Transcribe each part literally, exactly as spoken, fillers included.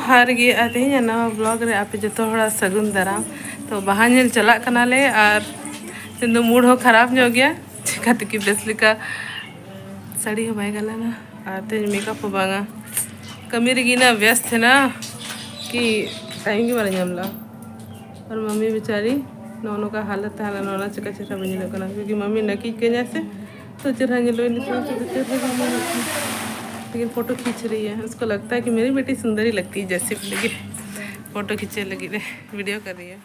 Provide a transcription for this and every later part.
ᱡᱚᱦᱟᱨ ᱜᱮ, ᱟᱨ ᱛᱮᱦᱮᱧᱟᱜ ᱱᱟᱣᱟ ᱵᱞᱚᱜ ᱨᱮ ᱟᱯᱮ ᱡᱚᱛᱚ ᱦᱚᱲᱟᱜ ᱥᱟᱹᱜᱩᱱ ᱫᱟᱨᱟᱢ᱾ ᱛᱚ, ᱵᱟᱦᱟ ᱧᱮᱞ ᱪᱟᱞᱟᱜ ᱠᱟᱱᱟᱞᱮ, ᱟᱨ ᱛᱮᱦᱮᱧ ᱫᱚ ᱢᱩᱰ ᱦᱚᱸ ᱠᱷᱟᱨᱟᱯ ᱧᱚᱜ ᱜᱮᱭᱟ, ᱪᱤᱠᱟᱹ ᱛᱮᱠᱤ ᱵᱮᱥ ᱞᱮᱠᱟ ᱥᱟᱹᱲᱤ ᱦᱚᱸ ᱵᱟᱭ ᱜᱟᱱ ᱞᱮᱱᱟ, ᱟᱨ ᱛᱮᱦᱮᱧ ᱢᱮᱠᱟᱯ ᱦᱚᱸ ᱵᱟᱝᱟ᱾ ᱠᱟᱹᱢᱤ ᱨᱮᱜᱮ ᱤᱱᱟᱹ ᱵᱮᱥ ᱛᱟᱦᱮᱱᱟ ᱠᱤ ᱴᱟᱭᱤᱢ ᱜᱮ ᱵᱟᱞᱮ ᱧᱟᱢ ᱞᱮᱫᱟ᱾ ᱟᱨ ᱢᱟᱢᱤ ᱵᱮᱪᱟᱨᱤ ᱱᱚᱜᱼᱚ ᱱᱚᱝᱠᱟ ᱦᱟᱞᱚᱛ ᱛᱟᱦᱮᱸ ᱞᱮᱱᱟ, ᱚᱱᱟ ᱪᱮᱠᱟ ᱪᱮᱦᱨᱟ ᱵᱟᱹᱧ ᱧᱮᱞᱚᱜ ᱠᱟᱱᱟ, ᱠᱤᱭᱩᱠᱤ ᱢᱟᱢᱤ ᱱᱟᱹᱠᱤᱡ ᱠᱟᱹᱧᱟᱭ ᱥᱮ, ᱛᱚ ᱪᱮᱦᱨᱟ ᱧᱮᱞᱚᱜ ᱟᱹᱧ, ᱱᱤᱛᱚᱜ ᱫᱚ ᱪᱮᱫ ᱪᱮᱦᱨᱟ ᱵᱟᱝ ᱧᱮᱞᱚᱜ ᱠᱟᱱᱟ᱾ लेकिन फोटो खींच रही है, उसको लगता है कि मेरी बेटी सुंदर ही लगती है जैसी भी लगी। फोटो खींचने लगी रे, वीडियो कर रही है।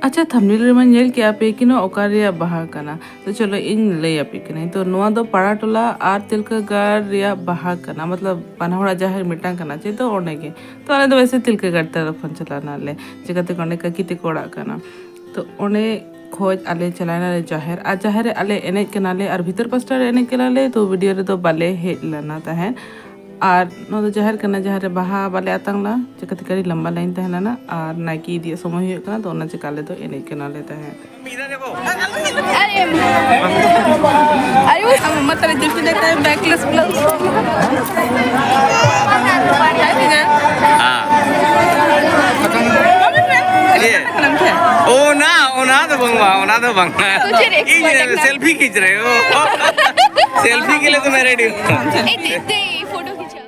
ᱟᱪᱪᱷᱟ, ᱛᱷᱟᱢᱵᱱᱮᱞ ᱨᱮᱢᱟ ᱧᱮᱞ ᱠᱮᱜᱼᱟ ᱯᱮ ᱠᱤ ᱱᱚᱣᱟ ᱚᱠᱟ ᱨᱮᱭᱟᱜ ᱵᱟᱦᱟ ᱠᱟᱱᱟ᱾ ᱛᱚ ᱪᱚᱞᱚ ᱤᱧ ᱞᱟᱹᱭ ᱟᱯᱮ ᱠᱟᱹᱱᱟᱹᱧ᱾ ᱛᱚ ᱱᱚᱣᱟ ᱫᱚ ᱯᱟᱲᱟ ᱴᱚᱞᱟ ᱟᱨ ᱛᱤᱞᱠᱟᱹ ᱜᱟᱲ ᱨᱮᱭᱟᱜ ᱵᱟᱦᱟ ᱠᱟᱱᱟ, ᱢᱚᱛᱞᱚᱵ ᱵᱟᱱᱟ ᱦᱚᱲᱟᱜ ᱡᱟᱦᱮᱨ ᱢᱤᱫᱴᱟᱝ ᱠᱟᱱᱟ ᱪᱮ, ᱛᱚ ᱚᱸᱰᱮ ᱜᱮ᱾ ᱛᱚ ᱟᱞᱮ ᱫᱚ ᱣᱮᱥᱮ ᱛᱤᱞᱠᱟᱹ ᱜᱟᱲ ᱛᱚᱨᱚᱯ ᱠᱷᱚᱱ ᱪᱟᱞᱟᱣ ᱱᱟᱞᱮ, ᱪᱤᱠᱟᱹᱛᱮ ᱚᱸᱰᱮ ᱠᱟᱹᱠᱤ ᱛᱟᱠᱚ ᱚᱲᱟᱜ ᱠᱟᱱᱟ᱾ ᱛᱚ ᱚᱸᱰᱮ ᱠᱷᱚᱡ ᱟᱞᱮ ᱪᱟᱞᱟᱣ ᱱᱟᱞᱮ ᱡᱟᱦᱮᱨ, ᱟᱨ ᱡᱟᱦᱮᱨ ᱨᱮ ᱟᱞᱮ ᱮᱱᱮᱡ ᱠᱟᱱᱟᱞᱮ ᱟᱨ ᱵᱷᱤᱛᱟᱹᱨ ᱯᱟᱥᱴᱟ ᱨᱮ ᱮᱱᱮᱡ ᱠᱟᱱᱟᱞᱮ, ᱛᱚ ᱵᱷᱤᱰᱤᱭᱳ ᱨᱮᱫᱚ ᱵᱟᱞᱮ ᱦᱮᱡ ᱞᱮᱱᱟ ᱛᱟᱦᱮᱸᱫ᱾ ᱟᱨ ᱱᱚᱣᱟ ᱫᱚ ᱡᱟᱦᱮᱨ ᱠᱟᱱᱟ, ᱡᱟᱦᱮᱨ ᱨᱮ ᱵᱟᱦᱟ ᱵᱟᱞᱮ ᱟᱛᱟᱝ ᱞᱮᱫᱟ, ᱪᱤᱠᱟᱹᱛᱮ ᱟᱹᱰᱤ ᱞᱟᱢᱵᱟ ᱞᱟᱭᱤᱱ ᱛᱟᱦᱮᱸ ᱞᱮᱱᱟ ᱟᱨ ᱱᱟᱭᱠᱮ ᱤᱫᱤᱭᱟᱜ ᱥᱚᱢᱚᱭ ᱦᱩᱭᱩᱜ ᱠᱟᱱᱟ, ᱛᱚ ᱚᱱᱟ ᱪᱤᱠᱟ ᱟᱞᱮ ᱫᱚ ᱮᱱᱮᱡ ᱠᱟᱱᱟᱞᱮ ᱛᱟᱦᱮᱸᱫ᱾ अरे, अरे, वो ᱟᱢ ᱢᱟᱢᱟ ᱛᱟᱞᱮ ᱡᱩᱞᱯᱤ ᱞᱮᱠᱟ backless blouse᱾ ᱦᱮᱸ᱾ ᱪᱮᱫ? ᱚᱱᱟ, ᱚᱱᱟ ᱫᱚ ᱵᱟᱝ, ᱵᱟᱝ, ᱚᱱᱟ ᱫᱚ ᱵᱟᱝ᱾ ᱤᱧ ᱥᱮᱞᱯᱷᱤ ᱠᱷᱤᱪ ᱨᱮ ᱦᱚᱸ᱾ ᱥᱮᱞᱯᱷᱤ ᱠᱮ ᱞᱤᱭᱮ ᱛᱚ ᱢᱮ ᱨᱮᱰᱤ ᱦᱚᱸ᱾ ᱮᱭ, ᱫᱮ, ᱫᱮ, ᱯᱷᱳᱴᱳ ᱠᱷᱤᱪᱟᱣ᱾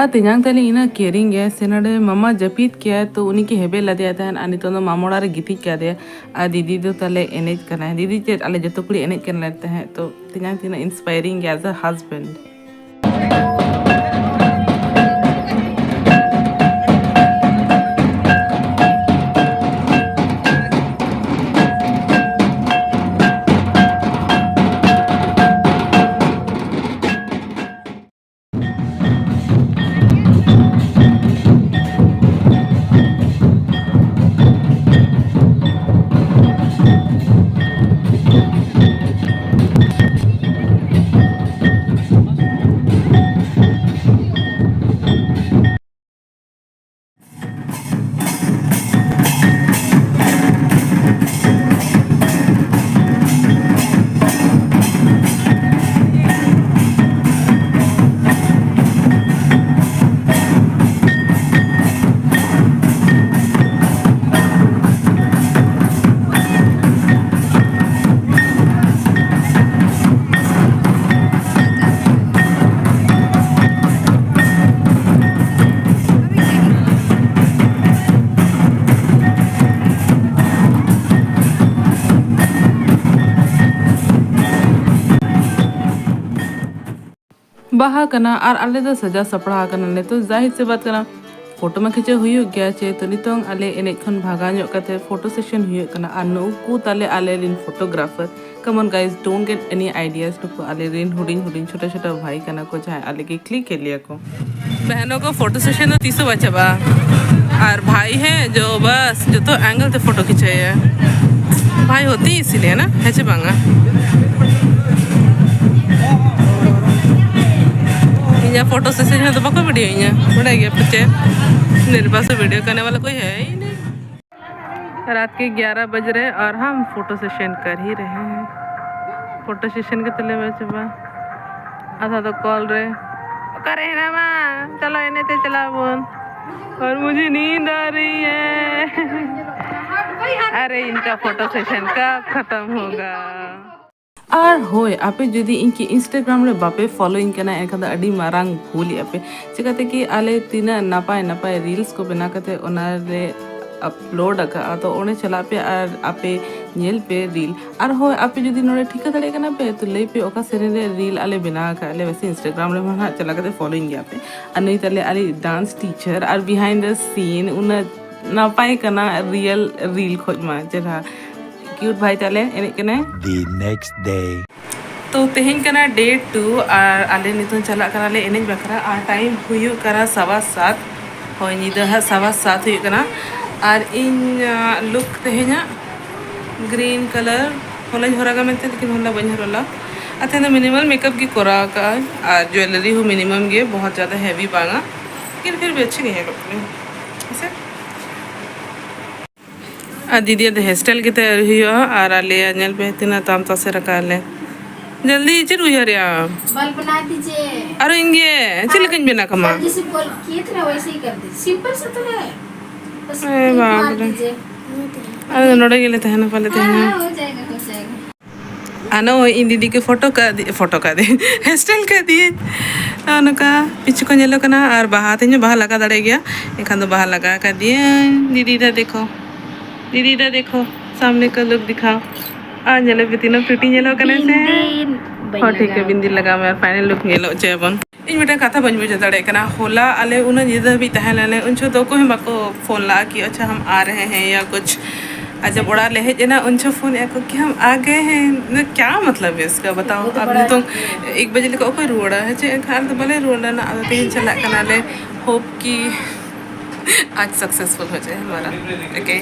ᱟᱨ ᱛᱮᱧᱟᱝ ᱛᱟᱞᱮ ᱤᱱᱟᱹ ᱠᱮᱨᱤᱝ ᱜᱮ ᱥᱮ ᱱᱚᱰᱮ ᱢᱟᱢᱟ ᱡᱟᱹᱯᱤᱫ ᱠᱮᱭᱟᱭ, ᱛᱚ ᱩᱱᱤ ᱜᱮ ᱦᱮᱵᱮ ᱞᱟᱫᱮᱭᱟ ᱛᱟᱦᱮᱸᱱ ᱟᱨ ᱱᱤᱛᱚᱝ ᱫᱚ ᱢᱟᱢᱚ ᱚᱲᱟᱜ ᱨᱮ ᱜᱤᱛᱤᱡ ᱠᱟᱫᱮᱭᱟ᱾ ᱟᱨ ᱫᱤᱫᱤ ᱫᱚ ᱛᱟᱞᱮ ᱮᱱᱮᱡ ᱠᱟᱱᱟᱭ᱾ ᱫᱤᱫᱤ ᱪᱮᱫ, ᱟᱞᱮ ᱡᱚᱛᱚ ᱠᱩᱲᱤ ᱮᱱᱮᱡ ᱠᱟᱱᱟᱞᱮ ᱛᱟᱦᱮᱸᱫ, ᱛᱚ ᱛᱮᱧᱟᱝ ᱛᱤᱱᱟᱹᱜ inspiring ᱜᱮᱭᱟ as a husband᱾ ᱵᱟᱦᱟ ᱠᱟᱱᱟ ᱟᱨ ᱟᱞᱮ ᱫᱚ ᱥᱟᱡᱟᱣ ᱥᱟᱯᱲᱟᱣ ᱟᱠᱟᱱᱟᱞᱮ᱾ ᱛᱚ, ᱡᱟᱦᱤᱨ ᱥᱮ ᱵᱟᱫ ᱠᱟᱱᱟ, ᱯᱷᱳᱴᱳ ᱢᱟ ᱠᱷᱤᱪᱟᱹᱣ ᱦᱩᱭᱩᱜ ᱜᱮᱭᱟ ᱪᱮ᱾ ᱛᱚ, ᱱᱤᱛᱚᱝ ᱟᱞᱮ ᱮᱱᱮᱡ ᱠᱷᱚᱱ ᱵᱷᱟᱜᱟᱣ ᱧᱚᱜ ᱠᱟᱛᱮ ᱯᱷᱳᱴᱳ ᱥᱮᱥᱚᱱ ᱦᱩᱭᱩᱜ ᱠᱟᱱᱟ᱾ ᱟᱨ ᱱᱩᱠᱩ ᱛᱟᱞᱮ ᱟᱞᱮ ᱨᱮᱱ photographer, come on guys, don't get any ideas, ᱱᱩᱠᱩ ᱟᱞᱮ ᱨᱮᱱ ᱦᱩᱰᱤᱧ ᱦᱩᱰᱤᱧ ᱪᱷᱳᱴᱳ ᱪᱷᱳᱴᱳ ᱵᱷᱟᱭ ᱠᱟᱱᱟ ᱠᱚ, ᱡᱟᱦᱟᱸᱭ ᱟᱞᱮ ᱜᱮ click ᱮᱫ ᱞᱮᱭᱟ ᱠᱚ᱾ ᱵᱟᱦᱱᱚ ᱠᱚ ᱯᱷᱳᱴᱳ ᱥᱮᱥᱚᱱ ᱫᱚ ᱛᱤᱥ ᱦᱚᱸ ᱵᱟᱭ ᱪᱟᱵᱟᱜᱼᱟ᱾ ᱟᱨ ᱵᱷᱟᱭ ᱦᱮᱸ ᱡᱚ ᱵᱟᱥ ᱡᱚᱛᱚ angle ᱛᱮ ᱯᱷᱳᱴᱳ ᱠᱷᱤᱪᱟᱹᱭᱟ᱾ ᱵᱷᱟᱭ ᱦᱚᱛᱤ ᱤᱥᱤᱞᱤᱭᱟ ᱱᱟ, ᱦᱮᱸ ᱪᱮ ᱵᱟᱝᱟ? ᱤᱧᱟᱹᱜ ᱯᱷᱳᱴᱳ ᱥᱮᱥᱚᱱ ᱨᱮᱫᱚ ᱵᱟᱠᱚ ᱵᱷᱤᱰᱤᱭᱳ ᱤᱧᱟ, ᱵᱟᱰᱟᱭ ᱜᱮᱭᱟ ᱯᱮ ᱪᱮ? ᱱᱤᱨᱵᱟᱥ ᱵᱷᱤᱰᱤᱭᱳ ᱠᱟᱨᱱᱮ ᱣᱟᱞᱟ ᱠᱚᱭ ᱦᱮ ᱦᱤ ᱱᱟᱦᱤᱸ᱾ रात के ग्यारह बज रहे हैं और हम फोटो सेशन कर ही रहे हैं। ᱯᱷᱳᱴᱳ ᱥᱮᱥᱚᱱ ᱠᱟᱛᱮ ᱞᱮ ᱪᱟᱵᱟ᱾ ᱟᱫᱷᱟ ᱫᱚ ᱠᱚᱞ ᱨᱮ, "ᱚᱠᱟᱨᱮ ᱦᱮᱱᱟᱢᱟ? ᱪᱚᱞᱚ ᱮᱱᱮᱡ ᱛᱮ ᱪᱟᱞᱟᱜ ᱟᱵᱚᱱ᱾ ᱟᱨ ᱢᱩᱡᱷᱮ ᱱᱤᱸᱫ ᱟ ᱨᱟᱦᱤ ᱦᱮ।" ᱟᱨᱮ ᱤᱱᱠᱟ ᱯᱷᱳᱴᱳ ᱥᱮᱥᱚᱱ ᱠᱟᱵ ᱠᱷᱟᱛᱟᱢ ᱦᱳᱜᱟ᱾ ᱟᱨ ᱦᱳᱭ, ᱟᱯᱮ ᱡᱩᱫᱤ ᱤᱧ ᱠᱤ Instagram ᱨᱮ ᱵᱟᱯᱮ ᱯᱷᱚᱞᱳᱭᱤᱧ ᱠᱟᱱᱟ, ᱮᱱᱠᱷᱟᱱ ᱫᱚ ᱟᱹᱰᱤ ᱢᱟᱨᱟᱝ ᱵᱷᱩᱞᱮᱜᱼᱟ ᱯᱮ᱾ ᱪᱤᱠᱟᱹᱛᱮ ᱠᱤ ᱟᱞᱮ ᱛᱤᱱᱟᱹᱜ ᱱᱟᱯᱟᱭ ᱱᱟᱯᱟᱭ ᱨᱤᱞᱥ ᱠᱚ ᱵᱮᱱᱟᱣ ᱠᱟᱛᱮ ᱚᱱᱟᱞᱮ ᱟᱯᱞᱳᱰ ᱟᱠᱟᱫᱼᱟ, ᱛᱚ ᱚᱸᱰᱮ ᱪᱟᱞᱟᱜ ᱯᱮ ᱟᱨ ᱟᱯᱮ ᱧᱮᱞ ᱯᱮ ᱨᱤᱞ᱾ ᱟᱨ ᱦᱳᱭ, ᱟᱯᱮ ᱡᱩᱫᱤ ᱱᱚᱰᱮ ᱴᱷᱤᱠᱟᱹ ᱫᱟᱲᱮᱭᱟᱜ ᱠᱟᱱᱟ ᱯᱮ, ᱛᱚ ᱞᱟᱹᱭ ᱯᱮ ᱚᱠᱟ ᱥᱮᱨᱮᱧ ᱨᱮ ᱨᱤᱞ ᱟᱞᱮ ᱵᱮᱱᱟᱣ ᱟᱠᱟᱫ ᱞᱮ, ᱵᱮᱥᱤ Instagram ᱨᱮᱢᱟ ᱱᱟᱦᱟᱜ ᱪᱟᱞᱟᱣ ᱠᱟᱛᱮ ᱯᱷᱚᱞᱳᱭᱤᱧ ᱜᱮᱭᱟ ᱯᱮ᱾ ᱟᱨ ᱱᱩᱭ ᱛᱟᱞᱮ ᱟᱞᱮ dance teacher R behind the scene ᱩᱱᱟᱹᱜ ᱱᱟᱯᱟᱭ ᱠᱟᱱᱟ ᱨᱤᱭᱮᱞ ᱨᱤᱞ ᱠᱷᱚᱡ ᱢᱟ ᱪᱮᱦᱨᱟ᱾ ᱠᱤᱭᱩᱴ ᱵᱷᱟᱭ ᱛᱟᱞᱮ ᱮᱱᱮᱡ ᱠᱟᱱᱟᱭ᱾ The next day. ᱛᱚ ᱛᱮᱦᱮᱧ ᱠᱟᱱᱟ day two ᱟᱨ ᱟᱞᱮ ᱱᱤᱛᱚᱜ ᱪᱟᱞᱟᱜ ᱠᱟᱱᱟᱞᱮ ᱮᱱᱮᱡ ᱵᱟᱠᱷᱨᱟ᱾ ᱟᱨ ᱴᱟᱭᱤᱢ ᱦᱩᱭᱩᱜ ᱠᱟᱱᱟ ᱥᱟᱣᱟ ᱥᱟᱛ᱾ ᱦᱳᱭ, ᱧᱤᱫᱟᱹ ᱦᱟᱸᱜ ᱥᱟᱣᱟ ᱥᱟᱛ ᱦᱩᱭᱩᱜ ᱠᱟᱱᱟ᱾ ᱟᱨ ᱤᱧ ᱞᱩᱠ ᱛᱮᱦᱮᱧᱟᱜ ᱜᱨᱤᱱ ᱠᱟᱞᱟᱨ ᱦᱚᱞᱟᱧ ᱦᱚᱨᱚᱜᱟ ᱢᱮᱱᱛᱮ, ᱞᱮᱠᱤᱱ ᱦᱚᱞᱟ ᱵᱟᱹᱧ ᱦᱚᱨᱚᱜ ᱞᱮᱫᱟ᱾ ᱟᱨ ᱛᱮᱦᱮᱧ ᱫᱚ ᱢᱤᱱᱤᱢᱟᱞ ᱢᱮᱠᱟᱯ ᱜᱮ ᱠᱚᱨᱟᱣ ᱟᱠᱟᱫᱼᱟ᱾ ᱟᱨ ᱡᱩᱭᱮᱞᱟᱨᱤ ᱦᱚᱸ ᱢᱤᱱᱤᱢᱟᱢ ᱜᱮ, ᱵᱚᱦᱚᱛ ᱡᱟᱫᱟ ᱦᱮᱵᱤ ᱵᱟᱝᱟ, ᱞᱮᱠᱤᱱ ᱯᱷᱤᱨ ᱵᱷᱤ ᱟᱪᱪᱷᱤ ᱜᱮ ᱧᱮᱞᱚᱜ ᱠᱟᱱᱟ᱾ ᱦᱮᱸᱥᱮ? ᱟᱨ ᱫᱤᱫᱤᱭᱟᱜ ᱫᱚ ᱦᱮᱭᱟᱨ ᱥᱴᱟᱭᱤᱞ ᱠᱟᱛᱮ ᱟᱹᱣᱨᱤ ᱦᱩᱭᱩᱜᱼᱟ᱾ ᱟᱨ ᱟᱞᱮᱭᱟᱜ ᱧᱮᱞ ᱯᱮ ᱛᱤᱱᱟᱹᱜ ᱛᱟᱢ ᱛᱟᱥᱮᱨ ᱟᱠᱟᱫ ᱞᱮ᱾ ᱡᱚᱞᱫᱤ ᱪᱮᱫ ᱩᱭᱦᱟᱹᱨᱮᱜᱼᱟ? ᱵᱟᱞ ᱵᱟᱱᱟ ᱫᱤᱡᱤᱭᱮ᱾ ᱟᱨ ᱤᱧ ᱜᱮ ᱪᱮᱫ ᱞᱮᱠᱟᱧ ᱵᱮᱱᱟᱣ ᱠᱟᱢᱟ? कल जैसे बॉल किए थे ना, वैसे ही कर दीजिए। सिंपल सा तो है। बस ए क्लिप मार बाप रे। दीजिए। ᱟᱫᱚ ᱱᱚᱰᱮ ᱜᱮᱞᱮ ᱛᱟᱦᱮᱱᱟ ᱯᱟᱞᱮ ᱛᱮᱦᱮᱧ ᱦᱚᱸ। ᱦᱳᱭ ᱡᱟᱭᱜᱟ, ᱦᱳᱭ ᱡᱟᱭᱜᱟ। ᱟᱨ ᱱᱚᱜᱼᱚᱭ ᱤᱧ ᱫᱤᱫᱤ ᱜᱮ ᱯᱷᱳᱴᱳ ᱠᱟᱫᱮ, ᱯᱷᱳᱴᱳ ᱠᱟᱫᱮ, ᱦᱮᱭᱟᱨ ᱥᱴᱟᱭᱤᱞ ᱠᱟᱫᱮᱭᱟᱹᱧ᱾ ᱱᱚᱜᱼᱚ ᱱᱚᱝᱠᱟ ᱯᱤᱪᱷᱩ ᱠᱚ ᱧᱮᱞᱚᱜ ᱠᱟᱱᱟ᱾ ᱟᱨ ᱵᱟᱦᱟ ᱛᱮᱦᱮᱧ ᱦᱚᱸ ᱵᱟᱦᱟ ᱞᱟᱜᱟᱣ ᱫᱟᱲᱮᱭᱟᱜ ᱜᱮᱭᱟ, ᱮᱱᱠᱷᱟᱱ ᱫᱚ ᱵᱟᱦᱟ ᱞᱟᱜᱟᱣ ᱠᱟᱫᱮᱭᱟᱹᱧ᱾ ᱫᱤᱫᱤ ᱫᱟ ᱫᱮᱠᱷᱳ, ᱫᱤᱫᱤ ᱫᱟ ᱫᱮᱠᱷᱳ, ᱥᱟᱢᱱᱮ ᱠᱟ ᱞᱩᱠ ᱫᱤᱠᱷᱟᱣ᱾ ᱟᱨ ᱧᱮᱞᱮ ᱯᱮ ᱛᱤᱱᱟᱹᱜ ᱯᱨᱤᱴᱤ ᱧᱮᱞᱚᱜ ᱠᱟᱱᱟ ᱥᱮ? ᱵᱤᱱᱫᱤ ᱵᱟᱹᱧ ᱦᱚᱸ ᱴᱷᱤᱠ ᱜᱮ, ᱞᱟᱜᱟᱣ ᱵᱤᱱᱫᱤ ᱠᱟᱫᱟ᱾ ᱞᱟᱜᱟᱣ ᱢᱮ ᱟᱨ ᱯᱷᱟᱭᱱᱟᱞ ᱞᱩᱠ ᱧᱮᱞ ᱦᱚᱪᱚᱭᱟᱵᱚᱱ᱾ ᱤᱧ ᱢᱤᱫᱴᱟᱝ ᱠᱟᱛᱷᱟ ᱵᱟᱹᱧ ᱵᱩᱡᱷᱟᱹᱣ ᱫᱟᱲᱮᱭᱟᱜ ᱠᱟᱱᱟ, ᱦᱚᱞᱟ ᱟᱞᱮ ᱩᱱᱟᱹᱜ ᱧᱤᱫᱟᱹ ᱦᱟᱹᱵᱤᱡ ᱛᱟᱦᱮᱸ ᱞᱮᱱᱟᱞᱮ, ᱩᱱ ᱡᱚᱦᱚᱜ ᱫᱚ ᱚᱠᱚᱭ ᱦᱚᱸ ᱵᱟᱠᱚ ᱯᱷᱳᱱ ᱞᱟᱜᱼᱟ ᱠᱤ ᱟᱪᱪᱷᱟ ᱦᱟᱢ ᱟ ᱨᱟᱦᱮ ᱦᱮᱸ ᱭᱟ ᱠᱩᱪᱷ᱾ ᱟᱨ ᱡᱟᱵ ᱚᱲᱟᱜ ᱞᱮ ᱦᱮᱡ ᱮᱱᱟ ᱩᱱ ᱡᱚᱦᱚᱜ ᱯᱷᱳᱱ ᱮᱫᱟ ᱠᱚ ᱠᱤ ᱦᱟᱢ ᱟ ᱜᱮ ᱦᱮᱸ, ᱢᱟᱱᱮ ᱠᱭᱟ ᱢᱟᱛᱞᱟᱵ ᱦᱮ ᱤᱥᱠᱟ ᱵᱟᱛᱟᱣ᱾ ᱟᱨ ᱱᱤᱛᱚᱝ ᱮᱠ ᱵᱟᱡᱮ ᱞᱮᱠᱟ ᱚᱠᱚᱭ ᱨᱩᱣᱟᱹᱲᱟ ᱦᱮᱸ ᱪᱮ? ᱮᱱᱠᱷᱟᱱ ᱟᱞᱮ ᱫᱚ ᱵᱟᱞᱮ ᱨᱩᱣᱟᱹᱲ ᱞᱮᱱᱟ᱾ ᱟᱫᱚ ᱛᱮᱦᱮᱧ ᱪᱟᱞᱟᱜ ᱠᱟᱱᱟᱞᱮ, ᱦᱳᱯ ᱠᱤ ᱟᱡ ᱥᱟᱠᱥᱮᱥᱯᱷᱩᱞ ᱦᱳ ᱡᱟᱭ ᱦᱟᱢᱟᱨᱟ᱾ ᱳᱠᱮ,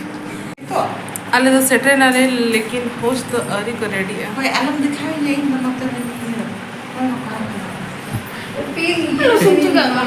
ᱟᱞᱮ ᱫᱚ ᱥᱮᱴᱮᱨ ᱮᱱᱟᱞᱮ, ᱞᱮᱠᱤᱱ ᱦᱳᱥᱴ ᱫᱚ ᱟᱹᱣᱨᱤ ᱠᱚ ᱨᱮᱰᱤᱜᱼᱟ᱾ ᱦᱳᱭ, ᱟᱞᱚᱢ ᱫᱮᱠᱷᱟᱣ ᱤᱧᱟ, ᱤᱧ ᱫᱚ ᱱᱚᱛᱮ ᱨᱮ ᱢᱤᱱᱟᱹᱧᱟ᱾ ᱦᱳᱭ, ᱱᱚᱝᱠᱟ ᱠᱟᱱᱟ᱾ ᱯᱤᱞ ᱟᱞᱚ ᱥᱩᱱ ᱪᱩᱞᱟᱹᱜ ᱢᱟ᱾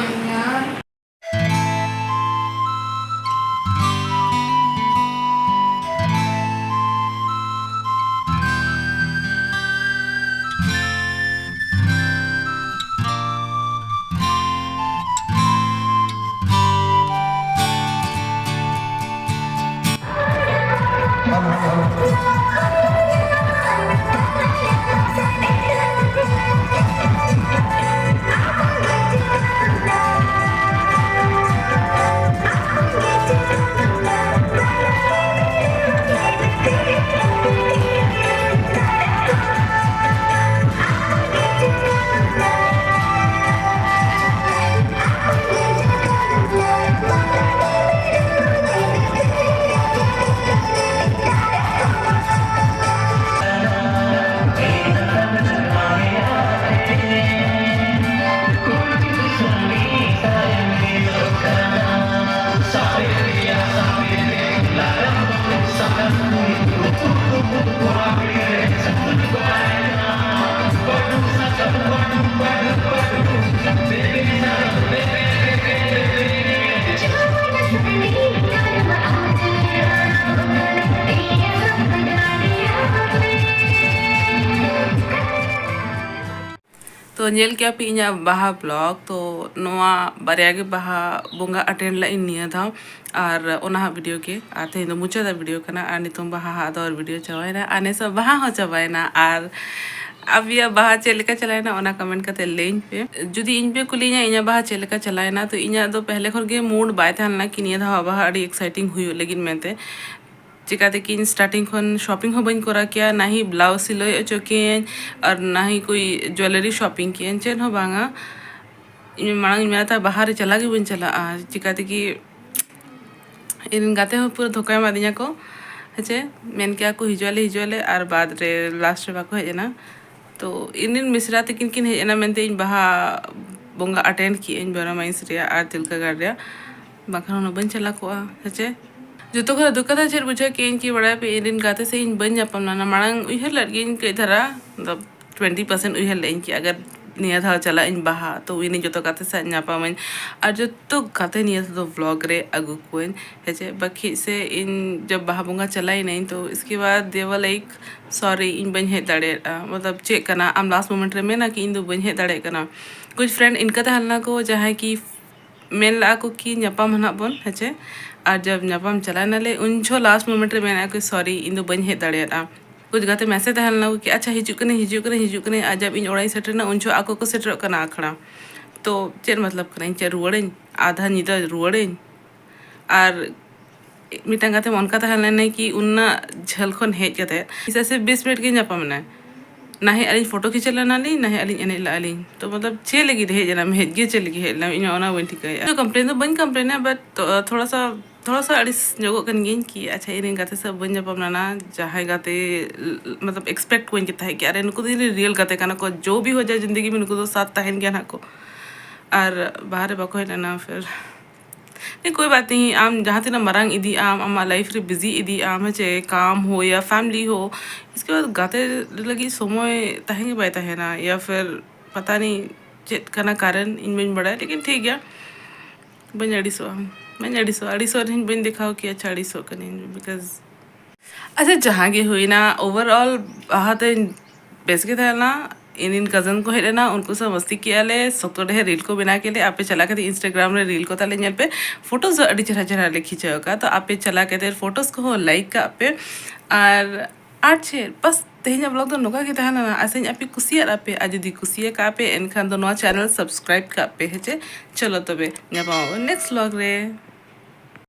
ᱛᱚ ᱧᱮᱞ ᱠᱮᱜᱼᱟ ᱯᱮ ᱤᱧᱟᱹᱜ ᱵᱟᱦᱟ vlog᱾ ᱛᱚ ᱱᱚᱣᱟ ᱵᱟᱨᱭᱟ ᱜᱮ ᱵᱟᱦᱟ ᱵᱚᱸᱜᱟ attend ᱞᱟᱜ ᱤᱧ ᱱᱤᱭᱟᱹ ᱫᱷᱟᱣ, ᱟᱨ ᱚᱱᱟ ᱦᱟᱸᱜ video ᱜᱮ᱾ ᱟᱨ ᱛᱮᱦᱮᱧ ᱫᱚ ᱢᱩᱪᱟᱹᱫᱟᱜ video ᱠᱟᱱᱟ, ᱟᱨ ᱱᱤᱛᱚᱝ ᱵᱟᱦᱟ ᱦᱟᱸᱜ ᱫᱚ video ᱪᱟᱵᱟᱭᱮᱱᱟ, ᱟᱨ ᱱᱮᱥᱟᱜ ᱵᱟᱦᱟ ᱦᱚᱸ ᱪᱟᱵᱟᱭᱮᱱᱟ᱾ ᱟᱨ ᱟᱯᱮᱭᱟᱜ ᱵᱟᱦᱟ ᱪᱮᱫ ᱞᱮᱠᱟ ᱪᱟᱞᱟᱣᱮᱱᱟ, ᱚᱱᱟ comment ᱠᱟᱛᱮ ᱞᱟᱹᱭᱟᱹᱧ ᱯᱮ᱾ ᱡᱩᱫᱤ ᱤᱧ ᱯᱮ ᱠᱩᱞᱤᱧᱟ ᱤᱧᱟᱹᱜ ᱵᱟᱦᱟ ᱪᱮᱫ ᱞᱮᱠᱟ ᱪᱟᱞᱟᱣᱮᱱᱟ, ᱛᱚ ᱤᱧᱟᱹᱜ ᱫᱚ ᱯᱮᱦᱞᱮ ᱠᱷᱚᱱ ᱜᱮ mood ᱵᱟᱭ ᱛᱟᱦᱮᱸ ᱞᱮᱱᱟ ᱠᱤ ᱱᱤᱭᱟᱹ ᱫᱷᱟᱣ ᱵᱟᱦᱟ ᱟᱹᱰᱤ exciting ᱦᱩᱭᱩᱜ ᱞᱟᱹᱜᱤᱫ ᱢᱮᱱᱛᱮ᱾ ᱪᱤᱠᱟᱹᱛᱮ ᱠᱤ ᱤᱧ starting ᱠᱷᱚᱱ shopping ᱦᱚᱸ ᱵᱟᱹᱧ ᱠᱚᱨᱟᱣ ᱠᱮᱭᱟ, ᱱᱟ ᱦᱤ blouse ᱥᱤᱞᱟᱹᱭ ᱦᱚᱪᱚ ᱠᱮᱭᱟᱹᱧ, ᱟᱨ ᱱᱟ ᱦᱤ ᱠᱳᱭ jewellery shopping ᱠᱮᱭᱟᱹᱧ, ᱪᱮᱫ ᱦᱚᱸ ᱵᱟᱝᱟ᱾ ᱤᱧ ᱢᱟᱲᱟᱝ ᱤᱧ ᱢᱮᱱᱮᱫ ᱛᱟᱦᱮᱸᱫ ᱵᱟᱦᱟ ᱨᱮ ᱪᱟᱞᱟᱜ ᱜᱮ ᱵᱟᱹᱧ ᱪᱟᱞᱟᱜᱼᱟ, ᱪᱤᱠᱟᱹᱛᱮ ᱠᱤ ᱤᱧ ᱨᱮᱱ ᱜᱟᱛᱮ ᱦᱚᱸ ᱯᱩᱨᱟᱹ ᱫᱷᱳᱠᱟᱭ ᱮᱢᱟᱫᱤᱧᱟ ᱠᱚ᱾ ᱦᱮᱸᱪᱮ, ᱢᱮᱱ ᱠᱮᱭᱟ ᱠᱚ ᱦᱤᱡᱩᱜ ᱟᱞᱮ, ᱦᱤᱡᱩᱜ ᱟᱞᱮ, ᱟᱨ ᱵᱟᱫᱽ ᱨᱮ last ᱨᱮ ᱵᱟᱠᱚ ᱦᱮᱡ ᱮᱱᱟ᱾ ᱛᱚ ᱤᱧ ᱨᱮᱱ ᱢᱤᱥᱨᱟ ᱛᱟᱹᱠᱤᱱ ᱠᱤᱱ ᱦᱮᱡ ᱮᱱᱟ ᱢᱮᱱᱛᱮ ᱤᱧ ᱵᱟᱦᱟ ᱵᱚᱸᱜᱟ attend ᱠᱮᱜᱼᱟᱹᱧ ᱵᱚᱨᱟ ᱢᱟᱭᱤᱱᱥ ᱨᱮᱭᱟᱜ ᱟᱨ ᱛᱤᱞᱠᱟᱹ ᱜᱟᱲ ᱨᱮᱭᱟᱜ, ᱵᱟᱝᱠᱷᱟᱱ ᱦᱩᱱᱟᱹᱝ ᱵᱟᱹᱧ ᱪᱟᱞᱟᱣ ᱠᱚᱜᱼᱟ᱾ ᱦᱮᱸᱪᱮ, ᱡᱚᱛᱚ ᱠᱷᱚᱱ ᱫᱩᱠ ᱠᱟᱛᱷᱟ ᱪᱮᱫ ᱵᱩᱡᱷᱟᱹᱣ ᱠᱮᱜᱼᱟᱹᱧ ᱠᱤ ᱵᱟᱲᱟᱭ ᱯᱮ, ᱤᱧ ᱨᱮᱱ ᱜᱟᱛᱮ ᱥᱮ ᱤᱧ ᱵᱟᱹᱧ ᱧᱟᱯᱟᱢ ᱞᱮᱱᱟ᱾ ᱢᱟᱲᱟᱝ ᱩᱭᱦᱟᱹᱨ ᱞᱮᱫ ᱜᱤᱭᱟᱹᱧ ᱠᱟᱹᱡ ᱫᱷᱟᱨᱟ, ᱢᱚᱛᱞᱚᱵ twenty percent ᱩᱭᱦᱟᱹᱨ ᱞᱮᱫ ᱟᱹᱧ ᱠᱤ ᱟᱜᱟᱨ ᱱᱤᱭᱟᱹ ᱫᱷᱟᱣ ᱪᱟᱞᱟᱜ ᱟᱹᱧ ᱵᱟᱦᱟ, ᱛᱚ ᱤᱧ ᱨᱮᱱ ᱡᱚᱛᱚ ᱜᱟᱛᱮ ᱥᱟᱶ ᱧᱟᱯᱟᱢᱟᱹᱧ ᱟᱨ ᱡᱚᱛᱚ ᱜᱟᱛᱮ ᱱᱤᱭᱟᱹ ᱫᱷᱟᱣ ᱫᱚ vlog ᱨᱮ ᱟᱹᱜᱩ ᱠᱚᱣᱟᱹᱧ᱾ ᱦᱮᱸᱪᱮ, ᱵᱟᱠᱷᱤᱡ ᱥᱮ ᱤᱧ ᱡᱚᱵ ᱵᱟᱦᱟ ᱵᱚᱸᱜᱟ ᱪᱟᱞᱟᱣ ᱮᱱᱟᱹᱧ, ᱛᱚ ᱤᱥᱠᱮ ᱵᱟᱫ they were like, "Sorry, ᱤᱧ ᱵᱟᱹᱧ ᱦᱮᱡ ᱫᱟᱲᱮᱭᱟᱜᱼᱟ᱾" ᱢᱚᱛᱞᱚᱵ ᱪᱮᱫ ᱠᱟᱱᱟ, ᱟᱢ last moment ᱨᱮ ᱢᱮᱱᱟ ᱠᱤ ᱤᱧ ᱫᱚ ᱵᱟᱹᱧ ᱦᱮᱡ ᱫᱟᱲᱮᱭᱟᱜ ᱠᱟᱱᱟ᱾ ᱠᱩᱪ friend ᱤᱱᱠᱟᱹ ᱛᱟᱦᱮᱸ ᱞᱮᱱᱟ ᱠᱚ ᱡᱟᱦᱟᱸᱭ ᱠᱤ ᱢᱮᱱ ᱞᱟᱜᱼᱟ ᱠᱚ ᱠᱤ ᱧᱟᱯᱟᱢ ᱦᱟᱱᱟᱜ ᱵᱚᱱ, ᱦᱮᱸᱪᱮ, ᱟᱨ ᱡᱚᱵ ᱧᱟᱯᱟᱢ ᱪᱟᱞᱟᱣ ᱮᱱᱟᱞᱮ ᱩᱱ ᱡᱚᱦᱚᱜ last moment ᱨᱮ ᱢᱮᱱᱟ ᱠᱚ, "Sorry, ᱤᱧ ᱫᱚ ᱵᱟᱹᱧ ᱦᱮᱡ ᱫᱟᱲᱮᱭᱟᱜᱼᱟ᱾" ᱠᱩᱪ ᱜᱟᱛᱮ message ᱛᱟᱦᱮᱸ ᱞᱮᱱᱟ ᱠᱚ ᱠᱤ, "ᱟᱪᱪᱷᱟ, ᱦᱤᱡᱩᱜ ᱠᱟᱹᱱᱟᱹᱧ, ᱦᱤᱡᱩᱜ ᱠᱟᱹᱱᱟᱹᱧ, ᱦᱤᱡᱩᱜ ᱠᱟᱹᱱᱟᱹᱧ᱾" ᱟᱨ ᱡᱚᱵ ᱤᱧ ᱚᱲᱟᱜ ᱤᱧ ᱥᱮᱴᱮᱨ ᱮᱱᱟ ᱩᱱ ᱡᱚᱦᱚᱜ ᱟᱠᱚ ᱠᱚ ᱥᱮᱴᱮᱨᱚᱜ ᱠᱟᱱᱟ ᱟᱠᱷᱲᱟ᱾ ᱛᱚ ᱪᱮᱫ ᱢᱚᱛᱞᱚᱵ ᱠᱟᱱᱟ, ᱤᱧ ᱪᱮᱫ ᱨᱩᱣᱟᱹᱲᱟᱹᱧ? ᱟᱫᱷᱟ ᱧᱤᱫᱟᱹ ᱨᱩᱣᱟᱹᱲᱟᱹᱧ? ᱟᱨ ᱢᱤᱫᱴᱟᱝ ᱜᱟᱛᱮ ᱢᱟ ᱚᱱᱠᱟ ᱛᱟᱦᱮᱸ ᱞᱮᱱᱟᱭ ᱠᱤ ᱩᱱᱟᱹᱜ ᱡᱷᱟᱹᱞ ᱠᱷᱚᱱ ᱦᱮᱡ ᱠᱟᱛᱮ ᱥᱮ ᱵᱤᱥ ᱢᱤᱱᱤᱴ ᱜᱮ ᱧᱟᱯᱟᱢ ᱮᱱᱟᱭ᱾ ᱱᱟ ᱦᱮ ᱟᱹᱞᱤᱧ ᱯᱷᱳᱴᱳ ᱠᱷᱤᱪᱟᱹ ᱞᱮᱱᱟᱞᱤᱧ, ᱱᱟ ᱦᱮ ᱟᱹᱞᱤᱧ ᱮᱱᱮᱡ ᱞᱟᱜᱼᱟ ᱞᱤᱧ᱾ ᱛᱚ ᱢᱚᱛᱞᱚᱵ ᱪᱮᱫ ᱞᱟᱹᱜᱤᱫ ᱦᱮᱡ ᱮᱱᱟᱢ, ᱦᱮᱡ ᱜᱮ ᱪᱮᱫ ᱞᱟᱹᱜᱤᱫ ᱦᱮᱡ ᱞᱮᱱᱟᱢ, ᱤᱧ ᱚᱱᱟ ᱵᱟᱹᱧ ᱴᱷᱤᱠᱟᱹᱭᱮᱫᱼᱟ᱾ ᱠᱚᱢᱯᱞᱮᱱ ᱫᱚ ᱵᱟᱹᱧ ᱠᱚᱢᱯᱞᱮᱱᱟ, but ᱛᱷᱚᱲᱟ ᱥᱟ ᱛᱷᱚᱲᱟ ᱥᱟ ᱟᱹᱲᱤᱥ ᱧᱚᱜᱚᱜ ᱠᱟᱱ ᱜᱤᱭᱟᱹᱧ ᱠᱤ ᱟᱪᱪᱷᱟ ᱤᱧ ᱨᱮᱱ ᱜᱟᱛᱮ ᱥᱟᱶ ᱵᱟᱹᱧ ᱧᱟᱯᱟᱢ ᱞᱮᱱᱟ, ᱡᱟᱦᱟᱸᱭ ᱜᱟᱛᱮ ᱢᱚᱛᱞᱚᱵ expect ᱠᱚᱧ ᱛᱟᱦᱮᱸᱫ ᱠᱤ ᱟᱨᱮ ᱱᱩᱠᱩ ᱫᱚ ᱤᱧ ᱨᱮᱱ real ᱜᱟᱛᱮ ᱠᱟᱱᱟ ᱠᱚ, ᱡᱚ ᱵᱷᱤ ᱦᱳ ᱡᱟᱭ ᱡᱤᱱᱫᱮᱜᱤ ᱢᱮ ᱱᱩᱠᱩ ᱫᱚ ᱥᱟᱛ ᱛᱟᱦᱮᱱ ᱜᱮᱭᱟ ᱱᱟᱦᱟᱜ ᱠᱚ, ᱟᱨ ᱵᱟᱦᱟ ᱨᱮ ᱵᱟᱠᱚ ᱦᱮᱡ ᱞᱮᱱᱟ᱾ ᱯᱷᱤᱨ ᱱᱤ ᱠᱳᱭ ᱵᱟᱛ ᱱᱤ, ᱟᱢ ᱡᱟᱦᱟᱸ ᱛᱤᱱᱟᱹᱜ ᱢᱟᱨᱟᱝ ᱤᱫᱤᱜ ᱟᱢ, ᱟᱢᱟᱜ life ᱨᱮ busy ᱤᱫᱤᱜ ᱟᱢ, ᱦᱮᱸ ᱪᱮ, ᱠᱟᱢ ᱦᱳ ᱭᱟ family ᱦᱳ, ᱤᱥᱠᱮ ᱵᱟᱫ ᱜᱟᱛᱮ ᱞᱟᱹᱜᱤᱫ ᱥᱚᱢᱚᱭ ᱛᱟᱦᱮᱸ ᱜᱮ ᱵᱟᱭ ᱛᱟᱦᱮᱱᱟ, ᱭᱟ ᱯᱷᱤᱨ ᱯᱟᱛᱟ ᱱᱤ ᱪᱮᱫ ᱠᱟᱱᱟ ᱠᱟᱨᱚᱱ, ᱤᱧ ᱵᱟᱹᱧ ᱵᱟᱲᱟᱭᱟ, ᱞᱮᱠᱤᱱ ᱴᱷᱤᱠ ᱜᱮᱭᱟ, ᱵᱟᱹᱧ ᱟᱹᱲᱤᱥᱚᱜᱼᱟ, ᱵᱟᱹᱧ ᱟᱹᱲᱤᱥᱚᱜᱼᱟ, ᱟᱹᱲᱤᱥᱚᱜ ᱨᱮᱦᱚᱸᱧ ᱵᱟᱹᱧ ᱫᱮᱠᱷᱟᱣ ᱠᱮᱭᱟ, ᱟᱪᱪᱷᱟ ᱟᱹᱲᱤᱥᱚᱜ ᱠᱟᱹᱱᱟᱹᱧ, because ᱟᱪᱪᱷᱟ ᱡᱟᱦᱟᱸ ᱜᱮ ᱦᱩᱭᱱᱟ, overall ᱵᱟᱦᱟ ᱫᱚᱧ ᱵᱮᱥ ᱜᱮ ᱛᱟᱦᱮᱸ ᱞᱮᱱᱟ᱾ ᱤᱧ ᱨᱮᱱ ᱠᱟᱡᱤᱱ ᱠᱚ ᱦᱮᱡ ᱞᱮᱱᱟ, ᱩᱱᱠᱩ ᱥᱟᱶ ᱢᱟᱥᱛᱤ ᱠᱮᱜᱼᱟ ᱞᱮ, ᱥᱚᱠᱛᱚ ᱰᱷᱮᱨ ᱨᱤᱞ ᱠᱚ ᱵᱮᱱᱟᱣ ᱠᱮᱫ ᱞᱮ᱾ ᱟᱯᱮ ᱪᱟᱞᱟᱣ ᱠᱟᱛᱮ ᱤᱱᱥᱴᱟᱜᱨᱟᱢ ᱨᱮ ᱨᱤᱞ ᱠᱚ ᱛᱟᱞᱮ ᱧᱮᱞ ᱯᱮ, ᱯᱷᱳᱴᱳᱥ ᱫᱚ ᱟᱹᱰᱤ ᱪᱮᱦᱨᱟ ᱪᱮᱦᱨᱟ ᱞᱮ ᱠᱷᱤᱪᱟᱹᱣ ᱟᱠᱟᱫ᱾ ᱛᱚ ᱟᱯᱮ ᱪᱟᱞᱟᱣ ᱠᱟᱛᱮ ᱯᱷᱳᱴᱳᱥ ᱠᱚᱦᱚᱸ ᱞᱟᱭᱤᱠ ᱠᱟᱜ ᱯᱮ᱾ ᱟᱨ ᱟᱨ ᱪᱮᱫ, ᱵᱟᱥ ᱛᱮᱦᱮᱧᱟᱜ ᱵᱞᱚᱜ ᱫᱚ ᱱᱚᱝᱠᱟ ᱜᱮ ᱛᱟᱦᱮᱸ ᱞᱮᱱᱟ᱾ ᱟᱥᱟᱧ ᱟᱯᱮ ᱠᱩᱥᱤᱭᱟᱜ ᱟᱯᱮ, ᱟᱨ ᱡᱩᱫᱤ ᱠᱩᱥᱤᱭᱟᱠᱟᱜ ᱯᱮ ᱮᱱᱠᱷᱟᱱ ᱫᱚ ᱱᱚᱣᱟ ᱪᱮᱱᱮᱞ ᱥᱟᱵᱥᱠᱨᱟᱭᱤᱵ ᱠᱟᱜ ᱯᱮ, ᱦᱮᱸ ᱪᱮ? ᱪᱚᱞᱚ ᱛᱚᱵᱮ ᱧᱟᱯᱟᱢ ᱟᱵᱚᱱ ᱱᱮᱠᱥᱴ ᱵᱞᱚᱜ ᱨᱮ᱾